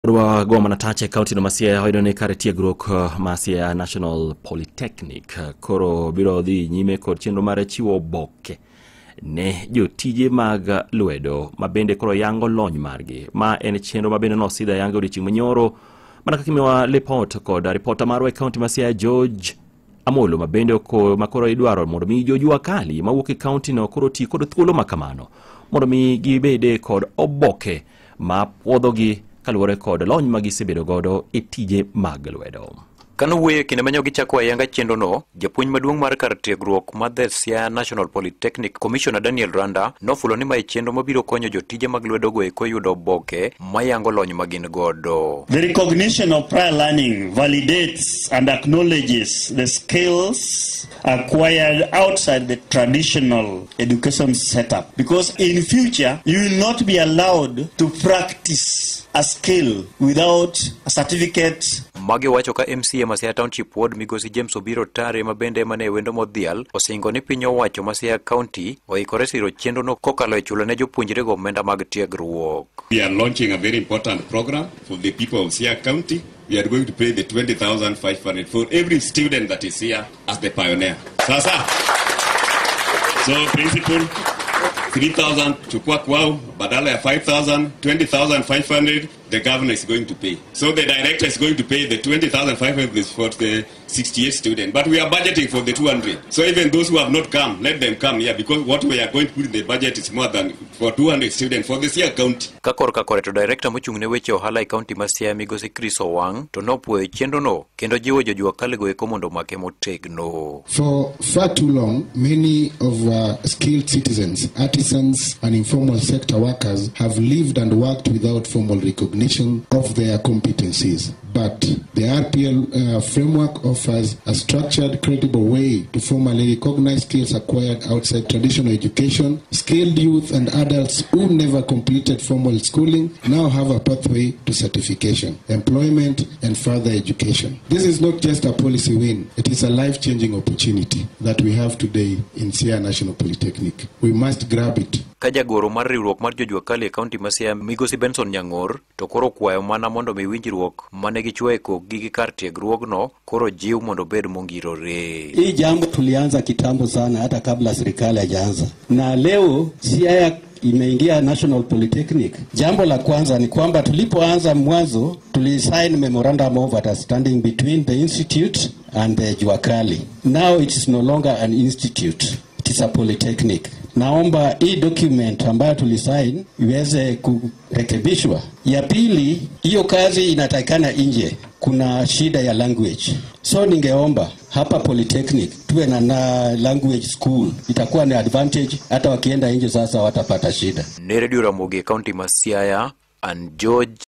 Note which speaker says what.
Speaker 1: Wa go mana tache kaunti no ma Siaya wayudo ni kar tiegruok ma Siaya National Polytechnic koro biro dhi nyime kod chenro mar chiwo oboke ne jotije mag lwedo ma bende koro yango lony margi. Ma en chenro ma bende nosidho ayanga odiochieng' manyoro mana kaka imiyowa lipot kod ripota marwa e kaunti ma Siaya George Amolo ma bende ma koro idwaro mondo mi jojua kali mawuok e kaunti no koro ti kod thuolo ma kamano mondo mi gibede kod oboke ma puodhogi kaluwore kod lony ma gisebedo godo e tije mag lwedo.
Speaker 2: Kanowuoyo e kinde manyo gichako ayanga chenrono, japuonj maduong' mar kar tiegruok mar The Siaya National Polytechnic, Commissioner Daniel Randa, nofulo ni mae chenro mabiro konyo jotije mag lwedogo eko yudo oboke mayango lony ma gin godo.
Speaker 3: The recognition of prior learning validates and acknowledges the skills acquired outside the traditional education setup, because in future you will not be allowed to practice a skill without a certificate.
Speaker 2: Magi wacho ka MCA ma Siaya Township Ward migosi James Obiro Tare ma bende ema ne wendo modhial osingo ni piny owacho ma Siaya County oikore siro chenrono kokalo e chulo ne jopuonjrego omenda mag tiegruok.
Speaker 4: We are launching a very important program for the people of Siaya County. We are going to pay the 20,500 for every student that is here as the pioneer. Sasa. So principal, 3,000 chukua kwao, badala ya 5,000, 20,500, the governor is going to pay. So the director is going to pay the 20,500 for the 68 students. But we are budgeting for the 200. So even those who have not come, let them come here, because what we are going to put in the budget is more than for 200 students for the Siaya County.
Speaker 2: Ka korka kore to director mochung' ne weche ohala e kaunti ma Siaya migosi Chris Owang' to nopuoyo chenrono kendo jiwo jojua kali go eko mondo omake motegno.
Speaker 5: For far too long, many of our skilled citizens, artisans and informal sector workers have lived and worked without formal recognition of their competencies. But the RPL framework offers a structured, credible way to formally recognize skills acquired outside traditional education. Skilled youth and adults who never completed formal schooling now have a pathway to certification, employment, and further education. This is not just a policy win, it is a life-changing opportunity that we have today in Siaya National Polytechnic. We must grab it.
Speaker 2: Ka jagoro mar riwruok mar jojua kali e kaunti ma Siaya migosi Benson Nyang'or to koro kwayo mana mondo mi winjruok mane gichwoyo e kokgi gi kar tiegruogno koro jiw mondo obed mongirore.
Speaker 6: Hii jambo tulianza kitambo sana hata kabla serikali haijaanza, na leo Siaya imeingia National Polytechnic. Jambo la kwanza ni kwamba tulipoanza mwanzo tulisign memorandum of understanding between the institute and the Jua Kali. Now it is no longer an institute, it is a polytechnic. Naomba hii document ambayo tulisign iweze kurekebishwa. Ya pili, hiyo kazi inatakikana nje, kuna shida ya language. So ningeomba hapa Polytechnic tuwe na language school, itakuwa ni advantage, hata wakienda nje sasa watapata shida.
Speaker 2: Ne Radio Ramogi, County ma Siaya, and George